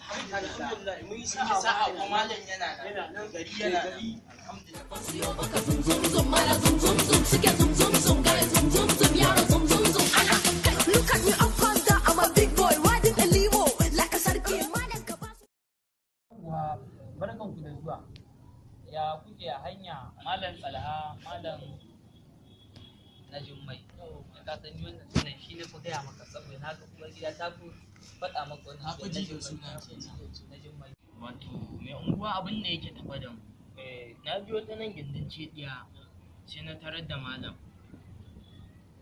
Alhamdulillah mun yi sa'a kuma malam yana nan gari yana nan. Alhamdulillah. Look at me up and down, I'm a big boy riding a limo like a sarki malam ka ba su. Wa barkanku da zuwa. Ya kuke a hanya, Malam Tsalha, Malam na Jummai? Ka san ni wannan sunan shi na fi gaya maka saboda na ga uwar gida ta fi faɗa maka wannan Na fi ji da sunan sunan kenan. na Jummai. Wato mai unguwa, abin da yake tafa da mu. Na biyo ta nan gindin cediya sai na tarar da malam.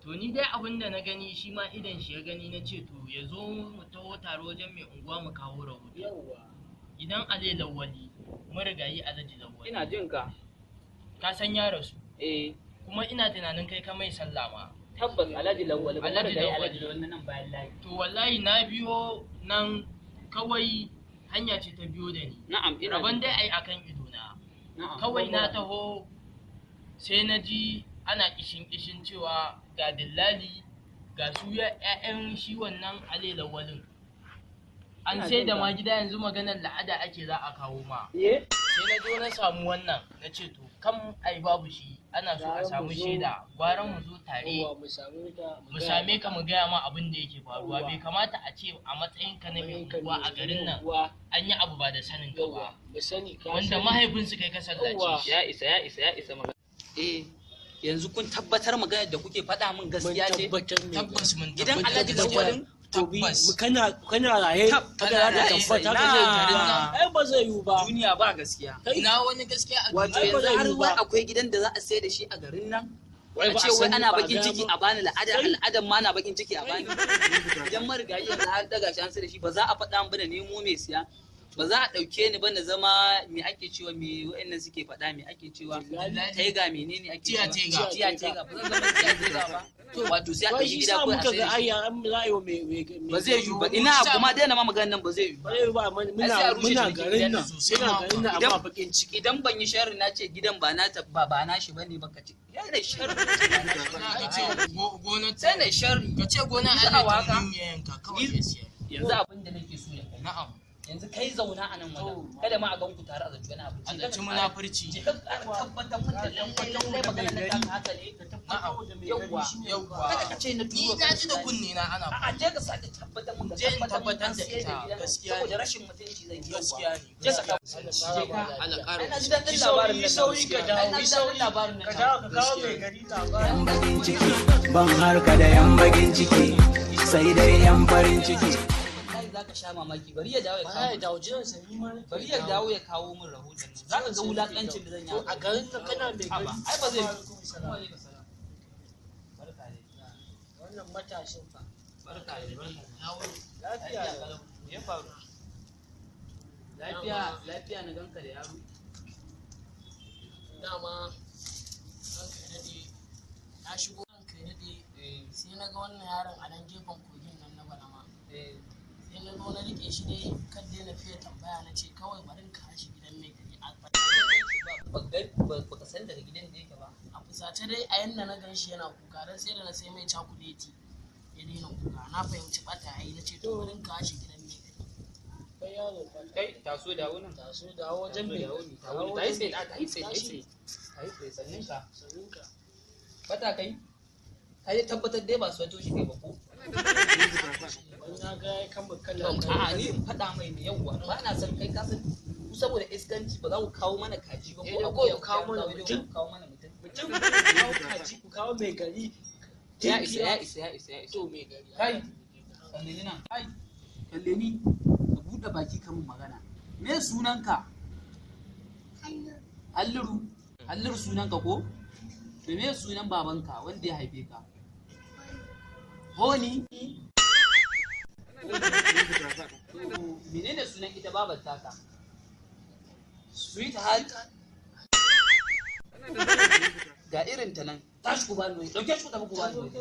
To ni dai abin da na gani shi ma idan shi ya gani, na ce to ya zo mu taho taro wajen mai unguwa mu kawo rahoto. Idan Ale Lawali, marigayi Alhaji Lawali. Ina jin ka. Ka san ya rasu. Eh. Kuma ina tunanin kai ka mai sallah ma. Tabbas Alhaji Lawal ba Alhaji marigayi Lawali. Alhaji Lawal na nan bayan layi. To wallahi na biyo nan kawai hanya ce ta biyo da ni. Na'am, ina Rabon jin. dai ai akan ido na. Na'am. Kawai na taho sai na ji ana kishin kishin cewa ga dillali ga su 'ya'yan shi wannan Ale Lawalin. An Ina sai jin da ka. ma gida, yanzu maganar la'ada ake za a kawo ma. Eh? Sai na zo na samu wannan, na ce to kam ai babu shi, ana so a samu shaida, gwara mu zo tare mu same ka mu gaya ma abin da yake faruwa. Bai kamata a ce a matsayin ka na mai unguwa a garin nan an yi abu ba da sanin ka ba, wanda mahaifinsu kai ka sallace shi. Ya isa, ya isa, ya isa magana. Eh, yanzu kun tabbatar maganar da kuke faɗa min gaskiya ce? Tabbas mun Gidan tabbatar Alhaji da Lawalin? Tabbas. Kana raye Kana kana da raye, tabbata ina. ka zai yiwu ba, ai ba zai yiwu ba. Duniya ba gaskiya. Ina wani gaskiya a Wato Ai, ba yanzu zai har yiwu wai ba. akwai gidan da za a sayar da shi a garin nan? Wai A ba ce a wai sani ana ba, bakin gaya ciki ma. a bani al'ada, al'adan ma na bakin ciki a bani. Idan marigayi yanzu har daga shi an sayar da shi, ba za a faɗa min ba na nemo mai siya. Ba za a ɗauke ni ba na zama, me ake cewa, me wa'annan suke faɗa, me ake cewa, taiga, menene ake Tiya cewa? tega. Tiya tega. Ba zan zama tiya tega ba. Wato sai a Wai ɗauki shi gida sa kawai a muka sayar ga da shi. ai an za a yi wa mai Ba zai yiwu ba. Ina kuma daina ma maganar nan, ba zai yiwu ba ba. zai yiwu ba, amma Ai, muna sai a rushe muna cinikin garin gidan nan sosai muna ma garin nan Idan- amma bakin ciki. Idan ban yi sharri na ce gidan ba na ta ba ba na shi bane ba, ka ce ya da sharri na ce ba na shi Na ka ce bane. gonar Sai na sharri. ka ce gonar Ni za a Ale waka. Tanimu ya yanka kawai ya siyar. Yanzu abin da nake so da kai, Na'am. yanzu kai zauna a nan wajen, kada ma a gan ku tare a zaci wani abu. A zaci munafurci. Je ka ƙara tabbatar mun da lallai lallai maganar nan taka haka ne. Na'am. Yawwa. Yawwa. Kada ka ce na Ni turo na ji da kunne na ana a je ka sake tabbatar mun da Je in tabbatar mun tabbatar an da siyar ita, da gidan gaskiya ne. saboda rashin mutunci zan yi. Gaskiya ne. Je ka Je ka. Allah ƙara Ai na ji daɗin labarin nan. Sauri ka dawo, Ai na ji daɗin labarin nan. Ka dawo ka kawo mai gari labarin. Yan bakin ciki ban harka da yan bakin ciki, sai dai yan farin ciki. Wallahi za ka sha mamaki, bari ya dawo ya Ba kawo ya dawo, jiran sa ni ma nake. bari ya dawo ya kawo min rahoton nan, za ka ga wulakancin da zan yi. To a garin nan kana mai Haba, gari. ai ba zai Alaikum salam. Wa alaikum salam. Barka dai. Wannan matashin fa. Barka dai, barka dai. Lafiya Lafiya lau. kalau. Me ya faru? Lafiya, lafiya na ganka da yaro. Dama ranka ya daɗe, na shigo, ranka ya daɗe, sai na ga wannan yaron a nan gefen kogin nan na Balama. Sai na zo na rike shi dai kan dai na fiye tambaya, na ce kawai bari in kawo shi gidan mai gari a Ba ka san daga gidan da yake ba. A fusace dai a yanda na gan shi yana kuka, don sai da na sai mai cakuleti ya daina kuka, na fahimci bata yayi, na ce to bari in kawo shi gidan mai gari. Kai yaro fa. Kai, taso da wurin. Taso dawo wajen mai gari. Taso da tsaye, tayi tsaye, tayi tsaye. Tayi tsaye, sannin ka. Sannin ka. Bata kai. Ka yi tabbatar dai ba su wato shi kai ba ko? Wani na ga ya kama kala. A'a, ni in faɗa mai ne, yawwa, ba na son kai, ka san ku saboda iskanci ba za ku kawo mana kaji ba Eh, ko da akuya ku kawo mana ku mutum. kawo mana mutum. Mutum ku kawo kaji, ku kawo mai gari. Ya isa, ya isa, ya isa, ya isa. To mai gari. Kai, kalle ni nan. Kai, kalle ni, ka buɗe baki ka mun magana. Me sunanka? Halliru. Halliru sunanka ko? To me sunan babanka wanda ya haife ka? Honi. To menene sunan ita babar taka? Sweetheart. Ga irin ta nan. Tashi ku bani waje. Dauke shi ku tafi ku bani waje.